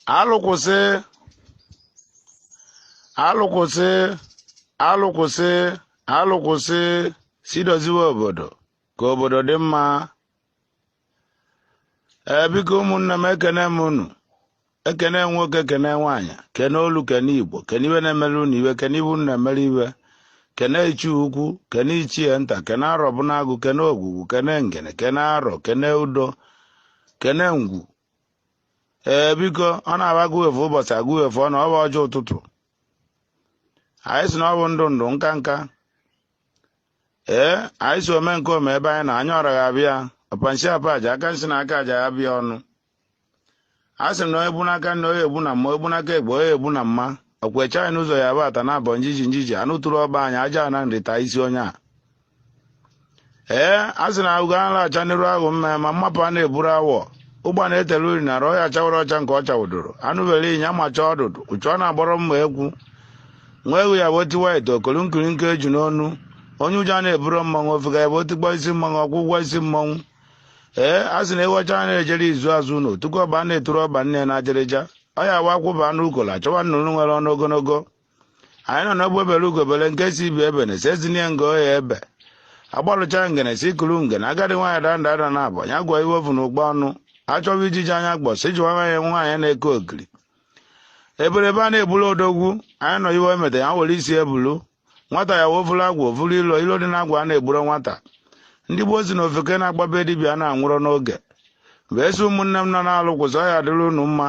Alụkwụsị, alụkwụsị, alụkwụsị, alụkwụsị, si doziwe obodo ka obodo dị mma. Ee, biko ụmụnne m, ekene m unu, ekene nwoke, kene nwaanyị, kene olu, kene Igbo, kene iwe na-emere unu iwe, kene iwe unu na-emere iwe, kene ichie ukwu, kene ichie nta, kene arọbụnagụ, kene ogwugwu, kene ngene, kene arọ, kene udo, kene ngwu. Ee, biko, ọ na-aba agụwefu ụbọchị, agụwefu ọ na ọ bụ ọjọọ ụtụtụ. Anyị si na ọ bụ ndụ ndụ nka nka. Ee, anyị si ome nke ome ebe anyị na anya ọra ga-abịa ọpanshi apa aja aka nsị na aka aja ya bịa ọnụ. A sị m na onye egbu n'aka nna, onye egbu na mma, egbu n'aka egbe, onye egbu na mma. Ọkwa eche anyị n'ụzọ ya bụ ata na abọ njiji njiji anụ tụrụ ọba anyị aja na nrịta isi onye a. Ee, a sị na ugo a na-acha n'iru ahụ mma ma mmapụ a na-eburu awọ ụgba na-etele uri na ọya chawara ọcha nke ọ chawụdoro anụ bere ịnya macha ọdụdụ ụchụ ọ na-agbọrọ mma egwu nwa egwu ya bụ otiwa ite okolu nkiri nke eju n'ọnụ onye ụjọ na-eburu mmanwụ ofega ya bụ otikpọ isi mmanwụ ọgwụgwọ isi mmanwụ. Ee, a sị na ewu ọcha na-ejere izu azụ ụlọ tupu ọba na-eturu ọba nne na ajịrịja ọ ya wa akwụba anụ ukolo achọwa nnụnụ nwere ọnụ ogologo. Anyị nọ n'ogbe bere ugobere nke si ibi ebe na esezinie nga oya ebe agbalụcha ngene si kuru ngene agadi nwaanyị danda ada na abọ ya gwa iwe ofu na ụgbọ ọnụ achọba ijiji anya gbọ si jụwa nwaanyị nwaanyị na-eke okiri eberebe a na-ebulu odogwu. Anyị nọ iwe emeta ya were isi ebulu nwata ya wofuru agwa ofuru ilo ilo dị na agwa a na-egburo nwata. Ndị gboo si na ofeke na-agbabe dibịa na-anwụrọ n'oge wee sị ụmụnne m nọ na-alụ kwụsị ọ ya dịrị unu mma.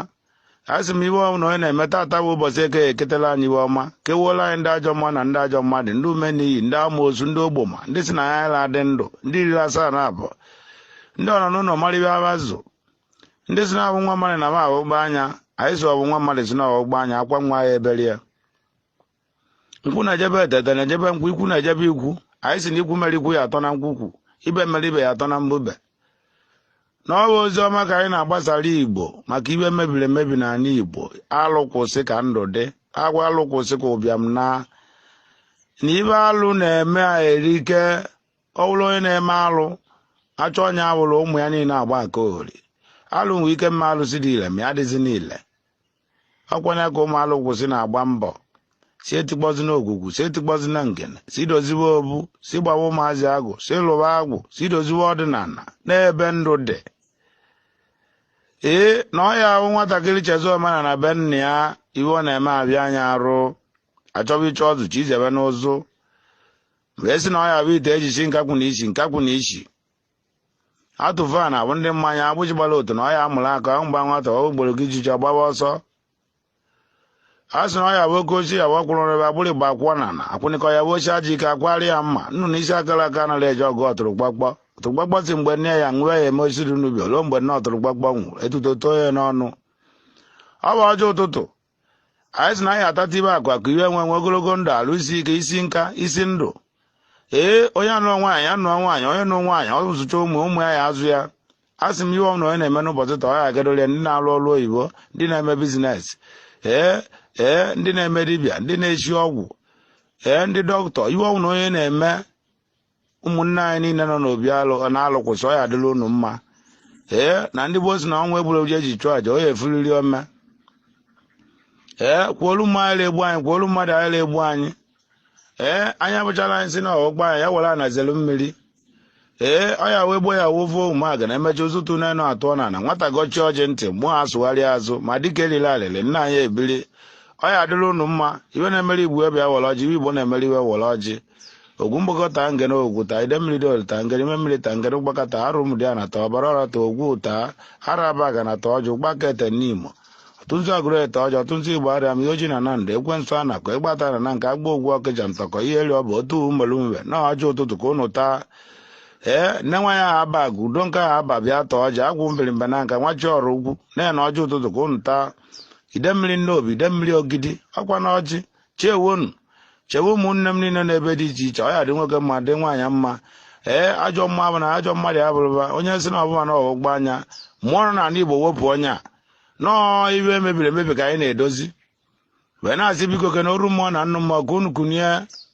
A sị m iwe ọbụla onye na-eme tata bụ ụbọchị eke ya eketela anyị iwe ọma, kewuola anyị ndị ajọ mma na ndị ajọ mmadụ, ndị ume n'iyi, ndị amoosu, ndị ogboma, ndị si na ya la adị ndụ, ndị riri asaa na abụọ, ndị ọ nọ n'ụlọ mara ibe azụ, ndị si na abụ nwa mmadụ na m ahụgba anya. Anyị si ọ bụ nwa mmadụ si na ọgbụgba anya akwa nwa ya ebere ya. Nkwụ na-ejebe etete na-ejebe nkwụ, ikwu na-ejebe ikwu. Anyị si na ikwu mere ikwu ya atọ na nkwukwu, ibe mere ibe ya atọ na mbube. Na ọ bụ ozi ọma ka anyị na-agbasara Igbo maka ibe mebiri emebi n'ala Igbo. Alụ kwụsị ka ndụ dị, agwa alụ kwụsị ka ụbịam na na ibe alụ na-eme erike. Ọ bụrụ onye na-eme alụ achọ onye awụrụ ụmụ ya niile agba aka ori. Alụ nwee ike mma alụsị dị ile ma ya adịzi niile. Ọkwanye ka ụmụ alụ kwụsị na-agba mbọ si etikpọzi na ogwugwu, si etikpọzi na ngene, si doziwe obu, si gbawa ụmụazị agwụ, si lụwa agwụ, si doziwe ọdịnala n'ebe ndụ dị. Ee, na ọ ya ahụ nwatakịrị chezo omenala be nna ya, iwe ọ na-eme abịa anya arụ achọba ịchọ ọzụ chi izebe n'ụzụ wee sị na ọ ya bụ ite ejichi nkakwụ na isi nkakwụ na isi atụfu a na-abụ ndị mmanya agbụji gbara otu na ọ ya amụrụ aka ahụ mgba nwata ọ ugboro gị jiji ọgbaba ọsọ. A sị na ọ ya bụ oke osisi ya bụ ọkwụrụ ebe agbụrụ igba akwụọ na na akwụnịkọ ya bụ osi aja ike akwari ya mma nnụnụ isi akara aka nara eje ọgụ ọtụrụkpọkpọ ọtụrụkpọkpọ si mgbe nne ya ṅụọ ya eme osisi dị n'ubi ruo mgbe nne ọtụrụkpọkpọ nwụrụ etuto too ya n'ọnụ. Ọ bụ ọjọọ ụtụtụ. Anyị sị na anyị atata ibe akụ akụ iwe nwe nwe ogologo ndụ alụ isi ike isi nka isi ndụ. Ee, onye anụọ nwaanyị anụọ nwaanyị, onye nụ nwaanyị ọ zụcha ụmụ ụmụ ya ya azụ ya. A sị m iwe ọbụla onye na-eme n'ụbọchị taa ọ ya agadoro ya. Ndị na-alụ ọrụ oyibo, ndị na-eme business, ee ee, ndị na-eme dibịa, ndị na-echi ọgwụ, ee, ndị dọkịta, iwe ọbụla onye na-eme, ụmụnne anyị niile nọ n'obi alụ na-alụ kwụsị ọ ya adịla unu mma. Ee, na ndị gboo si na ọnwa egburu eji eji chụọ aja ọ ya efuriri ome. Ee, kwuolu mmadụ anyị egbu anyị, kwuolu mmadụ anyị egbu anyị. Ee, anya bụchara anyị si na ọgbụgba anyị ya were anazelu mmiri. Ee, ọ ya wee gbuo ya wovuo ụmụaga na emecha ụzụtụ n'enu atụọ na na nwata gọchie ọjị ntị mmụọ asụgharị azụ ma dịka eriri alịlị nna anyị ebili. Ọ ya adịla unu mma. Iwe na-emere igbo bịa were ọjị, iwe igbo na-emere iwe were ọjị. Ogwu mgbakọta ngene ogwu taa ide mmiri dị taa ngene ime mmiri taa ngene mgbakọta arụ ụmụ dị na taa ọbara ọra taa ogwu taa araba ga na taa ọjị ụgbaka ete n'imo ọtụtụ agụrụ ete ọjị ọtụtụ igbo arịa m ihe oji na nando ekwensu anakọ ịgbata na na nke agba ogwu ọkịja ntọkọ ihe eri ọ bụ otu mmelumbe na ọjị ụtụtụ ka unu taa. Ee, nne nwa ya aba agụ udo nke ahụ aba bịa taa ọjị agwụ mbirimba na nka nwa chi ọrụ ugwu na na ọjị ụtụtụ ka unu taa. Ide mmiri nnobi ide mmiri ogidi ọkwa na ọjị chewonu chewe ụmụnne m niile n'ebe dị iche iche. Ọ ya dị nwoke mma dị nwaanyị mma. Ee, ajọ mma bụ na ajọ mmadụ abụrụba onye si na ọbụma na ọgbụgba anya mmụọ nọ n'ala Igbo wepụ onye a nọọ iwe mebiri emebi ka anyị na-edozi wee na-asị biko ke na oru mmụọ na nnụ mmụọ ka unu kunie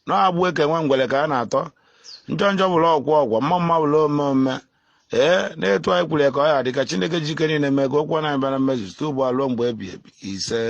na agbụ eke nwe ngwere ka a na-atọ njọ njọ bụla ọkwọ ọkwọ mma mma bụla ome ome. Ee, na-etu anyị kwuru ya ka ọ ya dị, ka Chineke jike niile mee ka okwu anyị bịara mmezu site ugbu a ruo mgbe ebi ebi. Ise.